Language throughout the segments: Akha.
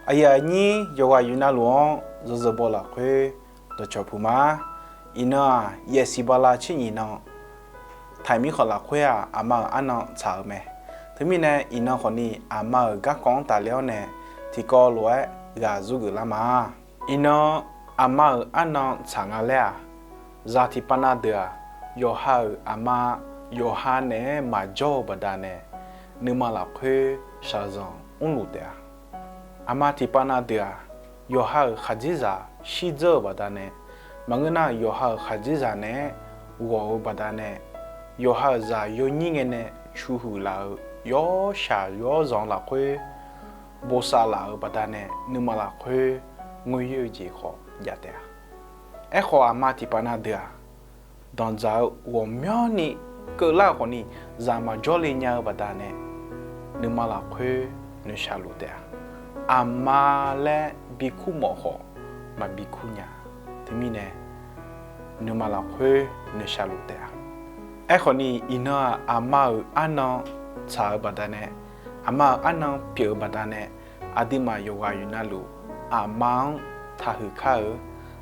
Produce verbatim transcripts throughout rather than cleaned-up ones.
Aqyuif aqnyir yawqghaq yawqnavluf-anr yawzeu baw lafkhoer dawqcawq puq ma. Iqnan-aq, yaefsiq bala tser nyiq nan, taqmir khawf lafkhoer-aq, aqma-euq arnan tsaq-eu mae. Teumirnae, iqnan khawfni aqma-euq garkawv-anr tafler-awr nae tiqkawv lof-aer ghaq zurgeuf lar ma. Iqnan aqma-euq arnan tsaq nga laer-aq, zaq tiqpav na deuq-aq, yawqha-euq aqma yawqha naeq-aer maqjawr-eu baqdanae, nuima lafkhoer shaqzanq mrluf taef-a. Aqma tiqpav na deuq-aq, yawqha-euq khaqdzerzaq shirdzeur-euq baqdanae, maqngeur nar yawqha-euq khaqdzerzaq naeq-aer ghawq-eu baqdanae, yawqha-euq zaq yawnyir ngae nae cuhuiq laf-euq yawshaq yawrzanq lafkhoer bosav laf-euq baqdanae, nuima lafkhoer ngoer-eu jeq khawf jav taef-a. Aerkhawf, aqma tiqpav na deuq-aq, danqdzaq-eu ghawqmyanrni keuvlar-euq khawfni, zaq maqjawr le nya-eu baqdanae, nuima lafkhoer noeqshaq luf taef-a. Aqma laer bikur mawf khawf, maqbi kur nya. Teumirnae, nuima lafkhoer noeqshaq luf taef-a. Aerkhawfni, iqnan-aq, aqma-euq arnan tsaq-eu baqdanae, aqma-euq arnan pyeuf-eu baqdanae, aqduimaf yawqghaq yawqnavluf, aqma-anr taqhuiq kar-eu,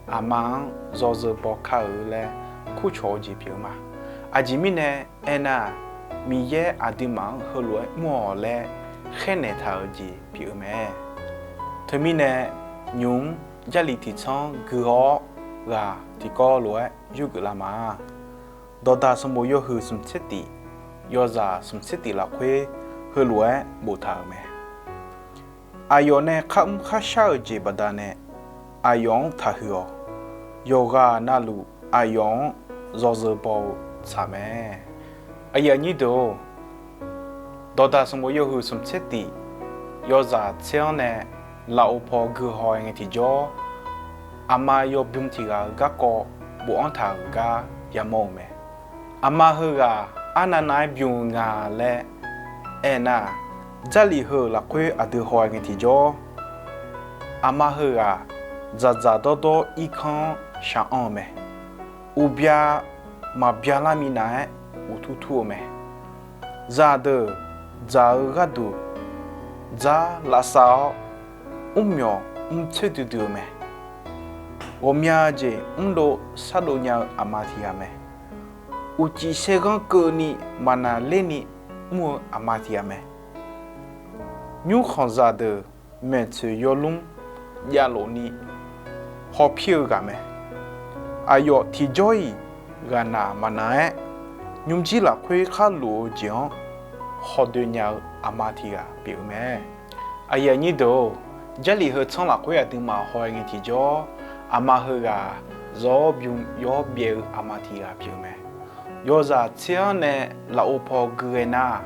aqma-anr yawzeu baw kar-eu laer kurcawq-eu jeq pyeuf-eu ma. Aqjeq mirnae aernar-aq, Miqyaer aqduimaf-anr heulof-aer mr-awq laer khaernaeq taq-eu jeq pyeuf-eu mae. Teumirnae, nymq-mr Jarlif tiqtsanr gui-awr ghaq tiqkawv lof-aer yurgeuf lar ma. Dawqdaq sanqbof yawhuiq smq tser tif, yawzaq smq tser tif lafkhoer heulof-aer boftaq-euq mae. Aqyawf nae kharmr kharshar-euq jeq baqdanae, aqyawf-anr taqhuiq-awq. Yawqghaq navluf aqyawf-anr yawzeu baw-eu tsaq mae. Aqyuif aqnyir deuq-or, Dawqdaq sanqbof yawhuiq smq tser tif, yawzaq tser-anr nae lafov paw gui haw-aer ngae tiqjawr, aqma yawbym tiq ghaq-euq garkawv bofanr taq-euq gar yamawr-eu mae. Aqma heughaq arnavnav-aer bym-eu nga laer aernar-aq, Jarlif heu lafkhoer aqdui haw-aer ngae tiqjawr, aqma heughaq dzaqdzaq dawrdawr irkanr-anr shaq-anr-eu mae. Uqbya maqbya lar minav-aer uqtur tur-eu mae. Zaqdeuq dzaq-eu gharduq dzar lavsav-awr, mrmyawq mrcoer duidui-eu mae. Ghawqmya jeq mrdov sardov nya-eu aqma tiq ghaq mae. Uqcif saerghanr keuvni maqnaq lerni mr-eu aqma tiq ghaq mae. Nymrkhanqzaq deuq maeqtsoeq yawlmr javlofni hawpir-eu ghaq mae. Aqyawf tiqjawr-iq ghaqnaq maqnaq-aer, nymrjir lafkhoer khar luf-eu jeq-anr hawdoe nya-eu aqma tiq ghaq pyeuf-eu mae. Aqyuif aqnyir deuq-or, Jarlif heu tsanr lafkhoer aqduimaf haw-aer ngae tiqjawr, aqma heughaq zawr bym yawr byaev-eu aqma tiq ghaq pyeuf-eu mae. Yawzaq tser-anr nae lafov paw gui ghae nar,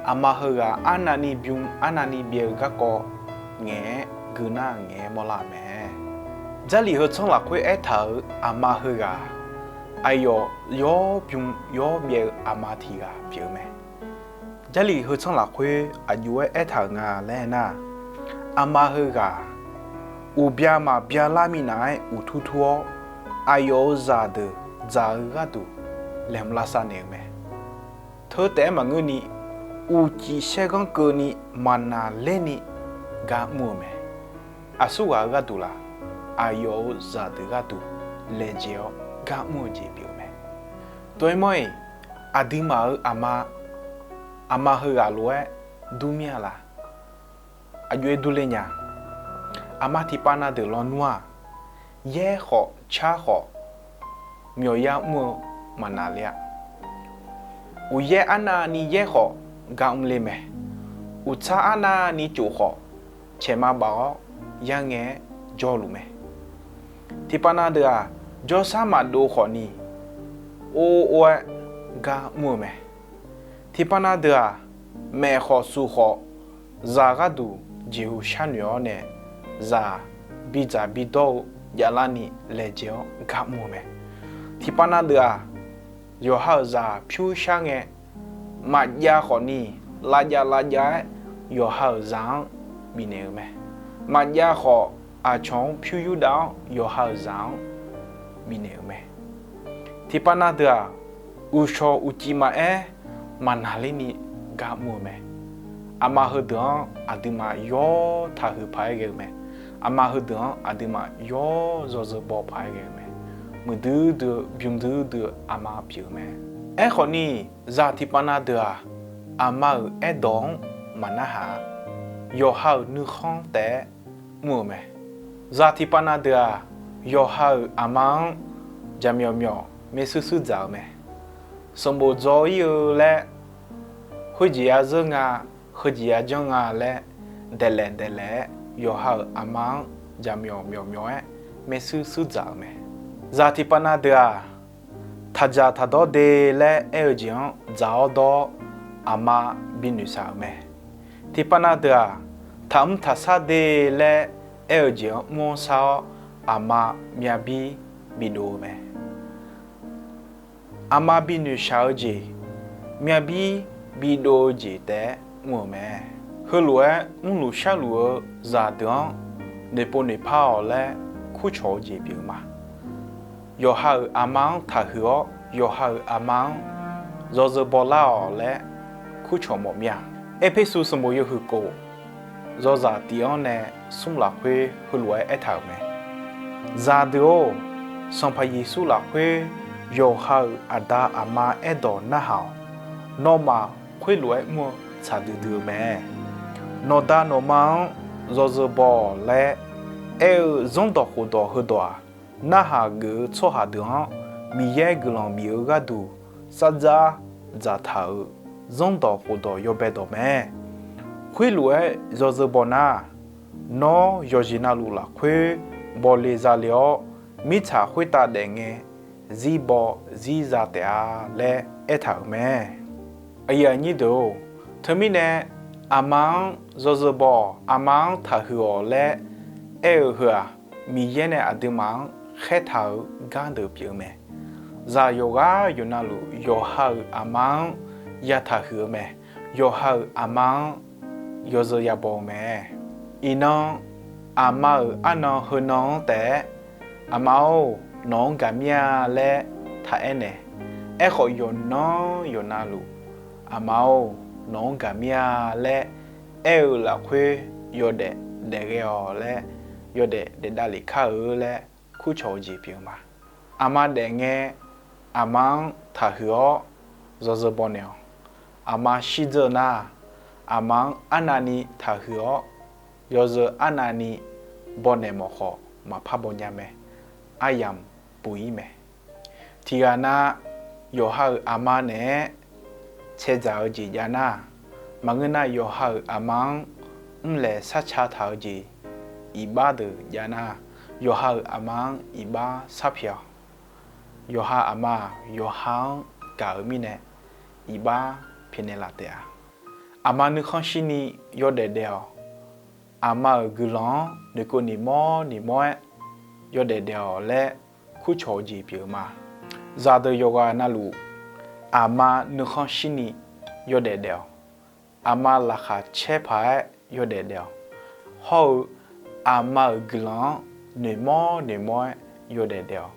aqma heughaq arnavni bym arnavni byaev-eu garkawv ngaeq-aer gui nar ngaeq-aer mawrlar-euq mae. Jarlif heu tsanr lafkhoer aertaq-euq aqma heughaq, aqyawf yawr bym yawr byaev-eu aqma tiq ghaq pyeuf-eu mae. Jarlif heu tsanr lafkhoer aqjox-aer aertaq-euq nga laer aernar, aqma heughaq uqbya maqbya lar minav-aer uqtur tur-awr, aqyawf-euq zaqdeuq dzaq-eu gharduq laeqhmq lavsav naeq-eu mae. Teu taef-aer maqngeurni, uqcif saerghanr keuvni maqnaq lerni gar mr-eu mae. Aqsurghaq-eu gharduq laf, aqyawf-euq zaqdeuq gharduq laejae-awr gar mr-eu jeq pyeuf-eu mae. Dawq-aer mawr-iq, aqduimaf-euq aqma, aqma heughaq lof-aer dur mir-a laf? Aqjox-aer durler nya. Aqma tiqpav na deuq lawnmr-aq, yaer khawf car khawf myawqyar mr-eu maqnaq ler-a. Uqyaer arnavni yaer khawf gar mr le mae. Uqtsar arnavni cof khawf caeqma baf-awr yarngae-aer jawrluf mae. Tiqpav na deuq-aq, jawrsar maqdov khawfni or or-aer gar mr-eu mae. Tiqpav na deuq-aq, maef khawf suq khawf zaq gharduq jeqhu sharnoeq-awr nae, zaq bidzaq bidawr-eu javlarni laejae-awr gar mr-eu mae. Tiqpav na deuq-aq, yawqha-euq zaq pyur shar ngae, maqjav khawfni lavjav lavjav-aer yawqha-euq zaq-anr bifnaeq-eu mae. Maqjav khawf, aqcawq-anr pyur yurdav-awr yawqha-euq zaq-anr bifnaeq-eu mae. Tiqpav na deuq-aq, uqshawq uqcif maqaer, maqnaqlerni gar mr-eu mae. Aqma heudeuq-anr aqduimaf yawr taqhuiq paq-aer ghae-eu mae. Aqma heudeuq-anr aqduimaf yawr yawzeu baw paq-aer ghae-eu mae. Muiqdui dui-eu bymq dui dui-eu aqma pyeuf-eu mae. Aerkhawf ni, zaq tiqpav na deuq-aq, aqma-euq aerdawq-anr maqnarhaq-a. Yawqha-euq nuikhanr taef-aer mr-eu mae. Zaq tiqpav na deuq-aq, yawqha-euq aqma-anr jaqmyawf myawf maershuir shuir dzaq-eu mae. Sanqbof dzaw-ir-eu laer, khoerjeq ya zeur nga, heujeq ya janr nga laer, daeqlaef daeqlaef-aer yawqha-euq aqma-anr jaqmyawf myawf myawf-aer maershuir shuir dzaq-euq mae. Zaq tiqpav na deuq-aq, taqdzaq taqdawr de laer aer-eu jeq-anr dzaq-awr dawr-awr, aqma binoeq shaq-euq mae. Tiqpav na deuq-aq, taqmr taqshar de laer aer-eu jeq-anr mr-awr shar-awr, aqma myavbir bidov-eu mae. Aqma binoeq shaq-eu jeq, myavbir bidov-eu jeq taef-aer mr-euq mae. Heulof-aer mrluf sharluf-eu zaqdeuq-anr noeqpov noeqpar-awq laer kurcawq-eu jeq pyeuf-eu ma. Yawqha-euq aqma-anr taqhuiq-awr, yawqha-euq aqma-anr yawzeu bawlar-awq laer kurcawq mawf mir-a. Erpersu sanqbof yawhuiq kof, yawzaq tiq-anr nae smr lafkhoer heulof-aer aertaq-euq mae. Zaqdeuq-or, Sanqpaq Yeqsur lafkhoer yawqha-euq aqda aqma aerdawq narhaq-awq. Nawmaf khoerlof-aer mr-eu tsaq duidui-eu mae. Nawqda nawqma-anr yawzeu baw-awq laer aer-eu zanrdawq khofdawq heudawq-aq, narhaq geuf-eu tsawrhaq deuq-anr Miqyaer guiqlanq bif-eu gharduq sardzar dzaqtaq-euq zanrdawq khofdawq yawbae dawq mae. Khoerlof-aer yawzeu baw nar, nawr yawqjeq navluf lafkhoer bawle zale-awr, mirtsaq khoertav daef ngae zirbaw zirza taef-a laer aertaq-euq mae. Aqyuif aqnyir deuq-or, teumirnae aqma-anr yawzeu baw-awq, aqma-anr taqhuiq-awq laer aer-eu heu-aq, Miqyaer nae aqduimaf-anr khaertaq-eu gar deuq pyeuf-eu mae. Zaq yawqghaq yawqnavluf yawqha-euq aqma-anr yataqhuiq-eu mae. Yawqha-euq aqma-anr yawzeu yabaw-eu mae. Iqnan, aqma-euq arnan heunan-anr taef-aer, Aqma-or, nawq-anr gaq mir-a laer taq aernaeq. Aerkhawf, yawqnan yawqnavluf, Aqma-or, nawq-anr gaq mir-a laer aer-eu lafkhoer yawdaef daefghae-awq laer, yawdaef daefdav lef kar-eu laer kurcawq-eu jeq pyeuf-eu ma. Aqma daefngae, aqma-anr taqhuiq-awr yawzeu bawnaeq-awq. Aqma shirdzeur nar, aqma-anr arnavni taqhuiq-awr yawzeu arnavni bawnaeq mawf khawf, maqpar baw nya mae. Aryamq puq-ir mae. Tiqghaq nav, yawqha-euq aqma naeq-aer caedzaq-eu jeq jav nar, maqngeur nar, yawqha-euq aqma-anr mrlaeq sharca taq-eu jeq iqbax deuq jav nar, yawqha-euq aqma-anr iqbax sharpyaeq-awq. Yawqha aqma-aq, yawqha-anr gaq-eu mirnae iqbax pyaeqnaeq laf taef-a. Aqma nuikhanr shirni yawdaef daef-awq. Aqma-euq guiqlanq-anr noeqkeuv noeqmawr noeqmawr-aer yawdaef daef-awq laer kurcawq-eu jeq pyeuf-eu ma. Zaqdeuq yawqghaq navluf, aqma nuikhanr shirni yawdaef daef-awq. Aqma laqkhaq caer paq-aer yawdaef daef-awq. Hawr-eu aqma-euq guiqlanq-anr noeqmawr noeqmawr-aer yawdaef daef-awq.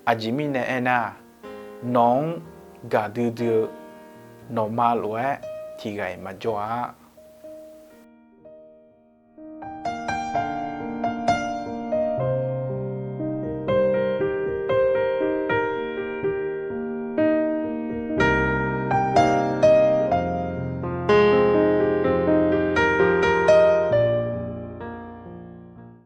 Aqjeq mirnae aernar, nawq-anr gaqdui dui-eu nawqma lof-aer tiqghaq-iq maqjawr-a.